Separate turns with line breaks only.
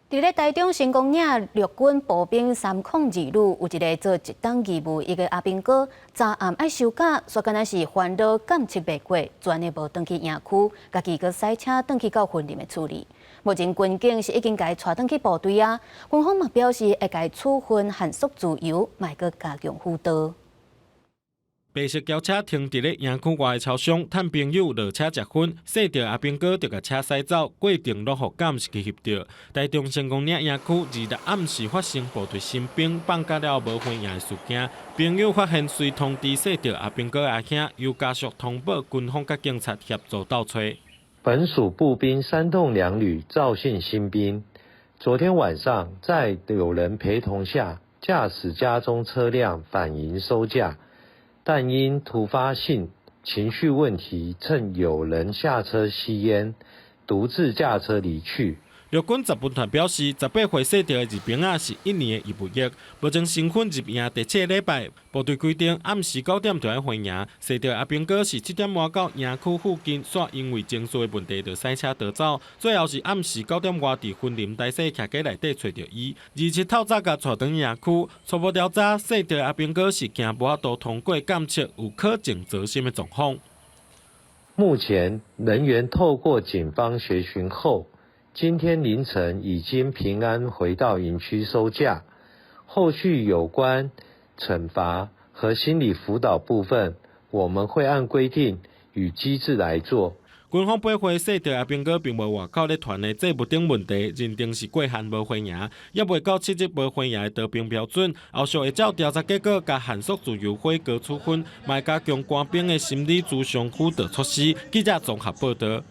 佇咧台中成功嶺陸軍步兵302旅有一个做一冬義務役的阿兵哥，昨暗愛收假，煞敢若是煩惱監測袂過，全的無轉去營區，家己閣駛車轉去到雲林的厝裡。目前軍警是已經共伊帶轉去部隊啊，軍方嘛表示會共伊處分限縮自由，嘛會閣加強輔導。
白色轎車停佇咧營區外的超商，趁朋友落車食薰，細著阿兵哥就共車駛走，過程攏予監視器翕著。台中成功嶺營區26暗時發生部隊新兵放假了後無回營的事件，朋友發現隨通知細著阿兵哥阿兄，由家屬通報軍方佮警察協助鬥揣。
本署步兵302旅趙姓新兵，昨天晚上在友人陪同下駕駛家中車輛返營收假。但因突發性情緒問題，趁友人下車吸菸，獨自駕車離去。
陸軍十分團表示，18歲細著的二兵仔是一年的義務役，目前新訓入營第七個禮拜，部隊規定暗時9點就愛回營。細著阿兵哥是7點外到營區附近，煞因為情緒的問題就駛車逃走，最後是暗時9點外佇雲林台西徛家內底揣著伊。27透早共帶轉營區，初步調查，細著阿兵哥是驚無法度通過檢測，有可能躁心的狀況。
目前人員透過警方協尋後，今天凌晨已經平安回到營區收假，後續有關懲罰和心理輔導部分，我們會按規定與機制來做。
軍方八歲細著阿兵哥並無外口咧傳的債務等問題，認定是過限無回營，猶未到7日無回營的逃兵標準。後續會照調查結果，共限縮自由悔過處分，嘛會加強官兵的心理諮商輔導措施。記者綜合報導。